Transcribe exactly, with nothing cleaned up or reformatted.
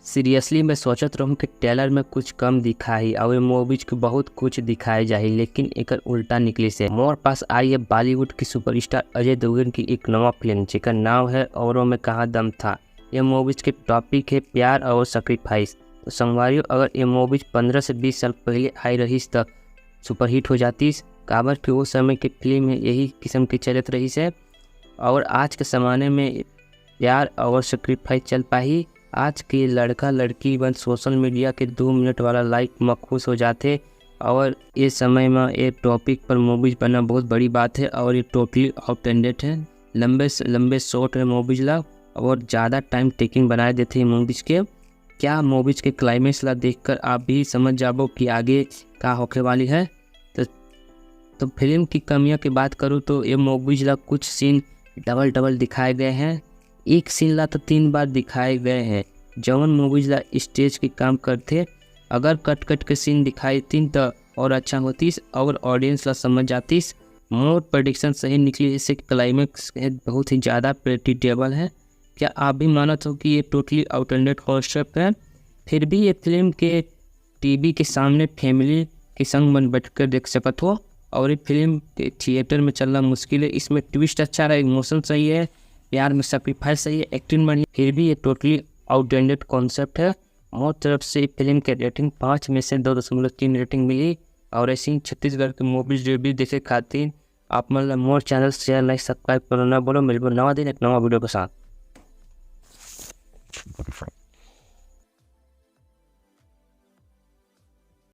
Seriously, मैं सोचत रहूं कि ट्रेलर में कुछ कम दिखाही और ये मूवीज के बहुत कुछ दिखाए जाही, लेकिन एकर उल्टा निकलिस हे। मोर पास आई है बॉलीवुड की सुपरस्टार अजय देवगन की एक नवा फिल्म, जेकर नाम है औरों में कहाँ दम था। ये मूवीज के टॉपिक है प्यार और सेक्रीफाइस। तो संगवारियों, अगर ये मूवीज पन्द्रह से बीस साल पहले आई रहिस त सुपरहिट हो जातिस, काबर कि वो समय के फिल्म है यही किस्म के चलत रहिस है। और आज के ज़माने में प्यार और सेक्रीफाइस चल पाही? आज के लड़का लड़की मन सोशल मीडिया के दो मिनट वाला लाइक म खुश हो जाथे और ये समय म ये टॉपिक पर मूवीज बनना बहुत बड़ी बात है और ये टोटली आउटडेटेड है। लंबे से लंबे शॉट है मूवीज ला और ज़्यादा टाइम टेकिंग बनाए देथे मूवीज के। क्या मूवीज के क्लाइमेक्स ला देखकर आप भी समझ जाबो कि आगे का होखे वाली है? तो, तो फिल्म की कमियों की बात करूँ तो ये मूवीज ला कुछ सीन डबल डबल दिखाए गए हैं। एक सीन ला तो तीन बार दिखाए गए हैं। जवन मूवीज ला स्टेज के काम करथे, अगर कट कट के सीन दिखाई तीन तो और अच्छा होतिस और ऑडियंस ला समझ जातिस। मोर प्रेडिक्शन सही निकली, इससे क्लाइमेक्स बहुत ही ज़्यादा प्रेडिक्टेबल है। क्या आप भी मानत हो कि ये टोटली आउटडेटेड कॉन्सेप्ट है? फिर भी ये फिल्म के टीवी के सामने फैमिली के संग मन बैठ कर देख सकत हो और ये फिल्म के थिएटर में चलना मुश्किल है। इसमें ट्विस्ट अच्छा रहा, इमोशन सही है, प्यार में सेक्रीफाइस सही है, एक्टिंग बढ़िया, फिर भी ये टोटली आउटडेटेड कॉन्सेप्ट है। मोर तरफ से फिल्म के रेटिंग पाँच में से दो दशमलव तीन रेटिंग मिली। और ऐसे ही छत्तीसगढ़ के मूवीज रिव्यू देखे खातिर आप मन ला मोर चैनल शेयर, लाइक, सब्सक्राइब करना ना बोलो। मिलबो नवा दिन एक नवा वीडियो के साथ।